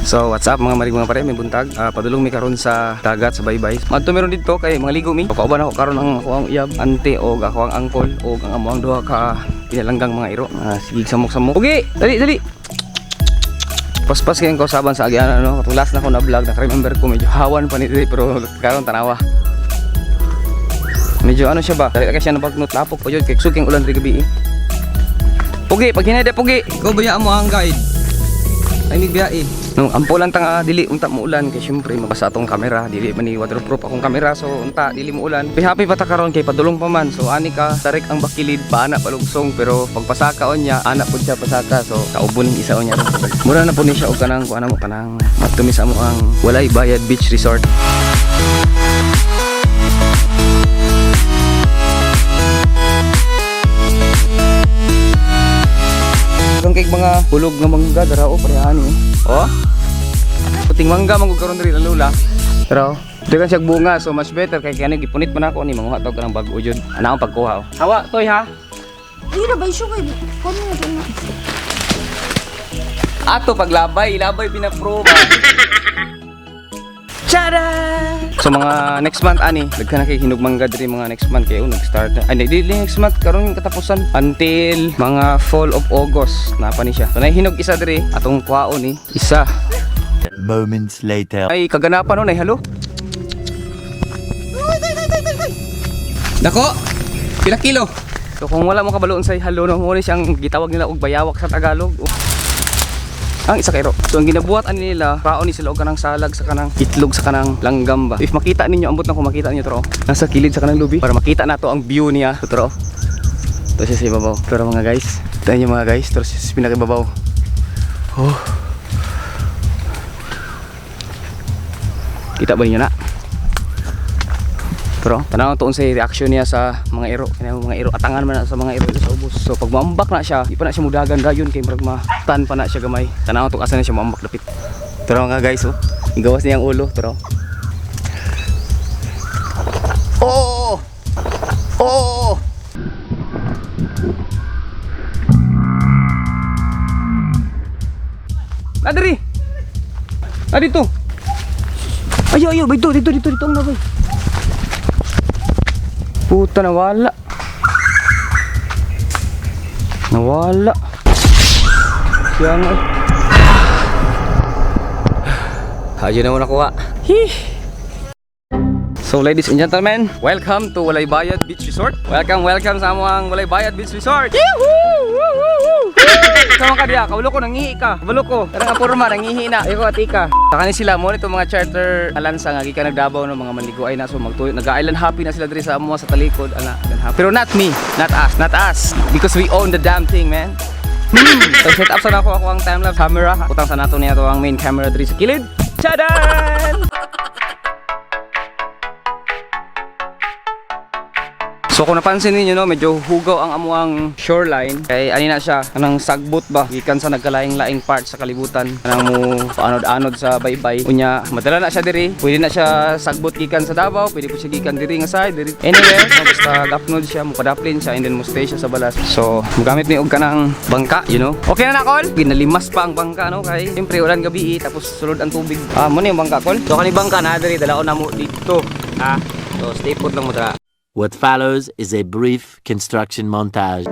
So what's up, mga marig, mga pare, may buntag. Padulong mi karon sa dagat sa Baybay. Madto meron didto kay mga ligo mi. Kauban ako karon ang ako ang iyab, ante og ako ang angkol og ang amo ang duha ka pinalanggang mga iro. Sige, samok-samok. Okay, dali dali. Paspas kayong kausaban sa agianan, no. Katulas na ko na vlog, naka-remember ko medyo hawan pa ni diri, pero karon tanawa. Medyo ano siya ba? Dali ka siya nabagnot, lapok pa jud kay suking ulan diri gabi eh. Pugi, pag hinay pugi. Ikaw ba mo ang guide? Ay migbiyae. No, ampo lang ta nga dili unta mo ulan kay syempre mabasa atong kamera, dili man ni waterproof akong kamera, so unta dili mo ulan. Be happy pa ta karon kay padulong pa man. So ani ka tarik ang bakilid pa ana palugsong, pero pagpasaka unya ana pud siya pasaka, so kaubon isa unya. Mura na pud ni siya og kanang kuan mo kanang matumi sa mo ang Walay Bayad Beach Resort. Kang kay mga hulog nga mangga dara o parehan ni. Oh. Puting mangga man gud karon diri lula. Pero dagan siya bunga, so much better kay kani gipunit man ako ni manguha tawag kanang bag-o jud. Ana akong pagkuha oh. Hawa toy ha. Ay, rabay siya kay. Kuno na to na. Ato paglabay, labay pina-pro ba. Tada! So mga next month ani, daghan na kay hinog mangga diri mga next month kay oh, nag-start na. Ay, di, di, next month karon yung katapusan until mga fall of August na pa ni siya. So nahinog isa diri atong kuhaon ni isa. Moments later. Ay kaganapan no, nay halo. Dako. Pila kilo? So kung wala mo kabaloon sa halo no, mo ni siyang gitawag nila og bayawak sa Tagalog. Ang isa kay ro. So ang ginabuhat ani nila, kaon ni sila og kanang salag sa kanang itlog sa kanang langgam ba. If makita ninyo, ambot lang kung makita niyo to, oh. Nasa kilid sa kanang lubi para makita nato ang view niya. So, tro. To siya sa ibabaw. Pero mga guys, ito niyo mga guys, to siya sa pinakaibabaw. Oh. Kita ba ninyo na? Pero tanaw to unsay reaction niya sa mga iro. Kaya mga iro atangan man na sa mga iro sa ubos. So pag maambak na siya, di pa na siya mudagan dayon kay murag ma-tan pa na siya gamay. Tanaw to asa na siya maambak dapit. Pero mga guys, oh, igawas niya ang ulo, pero. Oh! Oh! Nadiri. Ah, dito. Ayo, ayo, dito, dito, dito, dito ang nabay. Puta, nawala. Nawala. Siya nga eh. Ayun na mo nakuha. Hih! So ladies and gentlemen, welcome to Walay Bayad Beach Resort. Welcome, welcome sa among Walay Bayad Beach Resort. Yahoo! Woo, woo, woo! Sama ka diya, kaulo ko nangihi ka. Kabalo ko. Tara nga porma nangihi na. Ayoko atika. Saka ni sila mo nito mga charter alansa nga gikan nagdabaw no mga manligo ay na, so magtuyo nag-island hopping na sila diri sa amo sa talikod ana island hopping. Pero not me, not us, not us because we own the damn thing, man. So set up sa nako ako ang time-lapse camera. Putang sa nato niya to ang main camera diri sa kilid. Chadan! So kung napansin ninyo no, medyo hugaw ang amuang shoreline. Kay ani na siya, kanang sagbot ba gikan sa nagkalaing-laing part sa kalibutan. Kanang mo paanod-anod sa baybay. Unya, madala na siya diri. Pwede na siya sagbot gikan sa Davao, pwede po siya gikan diri nga side, diri anywhere. No, basta gapnod siya, mukadaplin siya and then mo stay siya sa balas. So, mugamit ni og kanang bangka. Okay na na kol? Ginalimas pa ang bangka no kay siyempre ulan gabi eh, tapos sulod ang tubig. Ah, mo na yung bangka kol. So kani bangka na diri dalaon na mo dito. Ah, so stay put lang mo dra. What follows is a brief construction montage.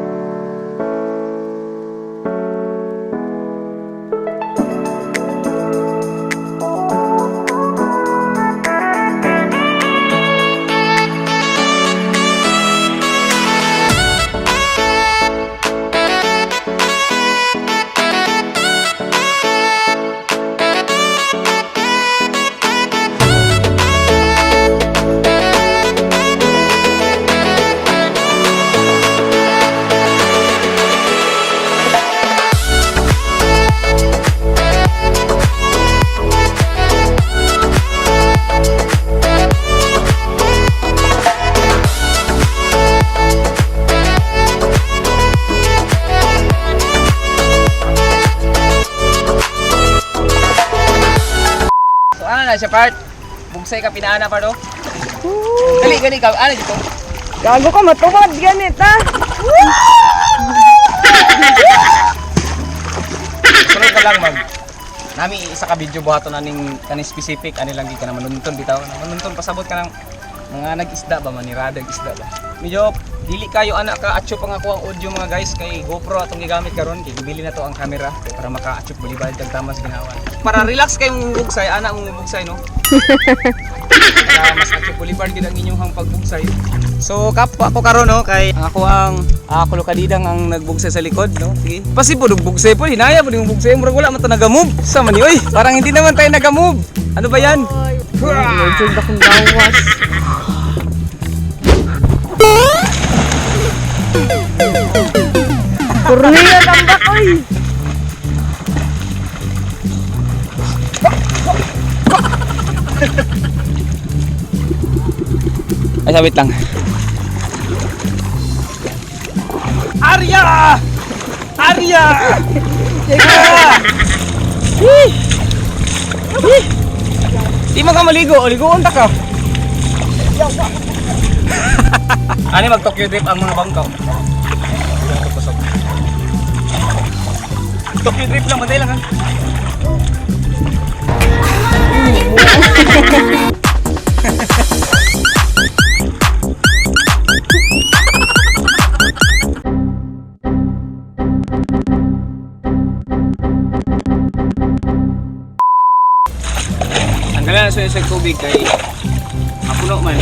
So ano na siya part? Bugsay ka pinaana pa do? Dali gani ka ano dito? Gago ka matuwad ganit ah. Sunod ka lang, ma'am. Nami isa ka video buhaton aning kaning specific ani lang gi ka na manunton bitaw na manunton pasabot ka ng mga nag-isda ba manirada isda ba. Medyo dili kayo anak ka atyo pa nga ko ang audio, mga guys, kay GoPro atong gigamit karon kay gibili na to ang camera kay para maka-atyo balibad kag tama sa ginawa. Para relax kay mong bugsay ana mong bugsay, no. Para mas atyo bulibad gid ang inyong pagbugsay. So kapwa ako karon, no, kay ang ako ang ako kadidang ang nagbugsay sa likod, no. Sige. Pasi po bugsay po hinaya po yung bugsay, murag wala man ta nagamove. Sa man ni oy, parang hindi naman tayo nagamove. Ano ba yan? Medyo akong gawas. Kurniya tambak oy. Ay, sabit lang. Arya! Arya! Ah! Wee! Wee! Di man ka maligo, ligoon ta ka. Ani mag Tokyo Drift ang mga bangkaw. Kusog. Tokyo Drift lang, madali lang ha. Tanggalan na siya sa tubig kay mapuno man.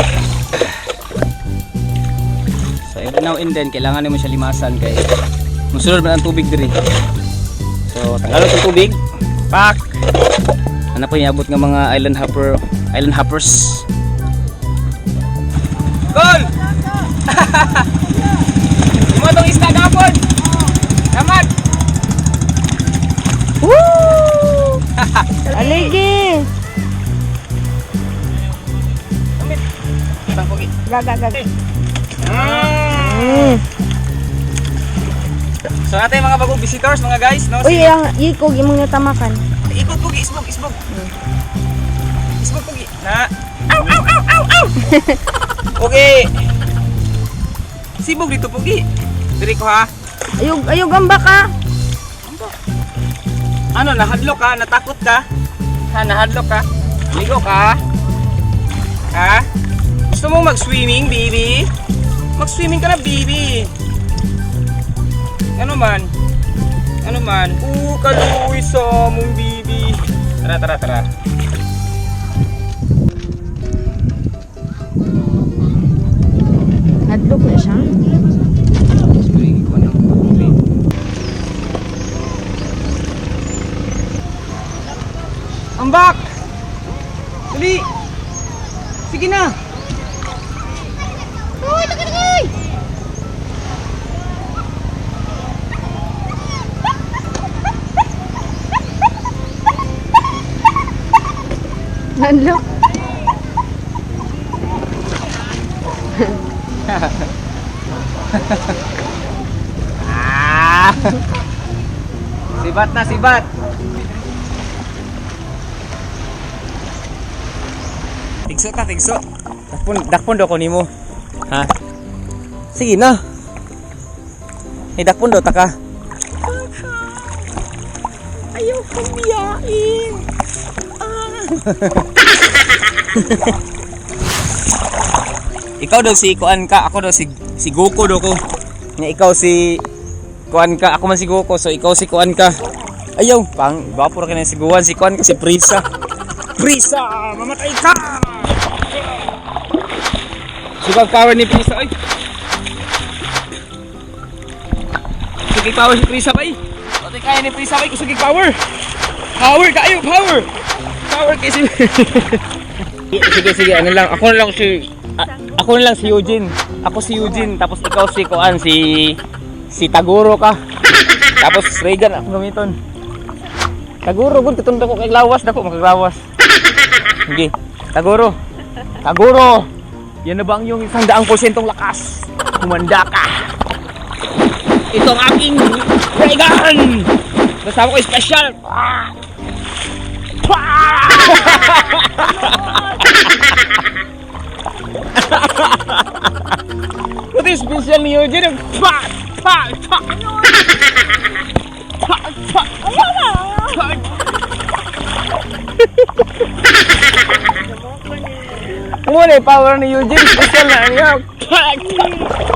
So every now and then kailangan mo siya limasan kay musulod man ang tubig diri. So tanggalon itong tubig. Pak. Ano po yung abot ng mga island hopper, island hoppers. Gol! Imo tong isda gapon. Damat. Woo! Aligi. Damit. Tang pogi. Gaga gaga. So natin mga bagong visitors, mga guys, no? Uy, ang ikog imong natamakan. Ikot pugi, isbog, isbog. Isbog pugi. Na. Aw, aw, aw, aw, aw. Okay. Sibog dito pugi. Diri ko ha. Ayog ayog ang baka. Ano, nahadlok ka? Natakot ka? Ha, nahadlok ka? Ligo ka? Ha? Gusto mo mag-swimming, baby? Mag-swimming ka na, baby. Ano man? Ano man? Kaluoy sa mong baby. Tara, tara, tara. Hadlok na siya. Ambak! Dali! Sige na! Uy, lagi lagi. Hadlok. Ah! Sibat na, sibat! Tigso ta, tigso. Dakpon, dakpon daw ko nimo. Ha? Sige na. Hey, dakpon daw ta ka. Ayaw kong biyain. Ah. Ikaw daw si Kuan ka, ako daw si si Goku daw ko. Nga ikaw si Kuan ka, ako man si Goku, so ikaw si Kuan ka. Ayaw, pang gwapo ra kay na si Gohan, si Kuan ka si Prisa. Prisa, mamatay ka. Super power ni Prisa, ay. Sige power si Prisa bay. Patay kaya ni Prisa bay, kusog power. Power kayo, power. Power kay si. Sige, sige, ano lang, ako na lang si ako na lang si Eugene. Ako si Eugene, tapos ikaw si Kuan, si si Taguro ka. Tapos Reagan ako gamiton. Taguro gud katundo ko kay lawas dako makaglawas. Sige. Taguro. Taguro. Yan na ba ang iyong 100% lakas? Humanda ka. Ito ang aking Reagan! Kasama ko special. Ah! Ah! Ito yung special ni Eugene. Pa! Pa! Pa! Pa! Pa! Pa! Muna power ni Eugene. Special na niya.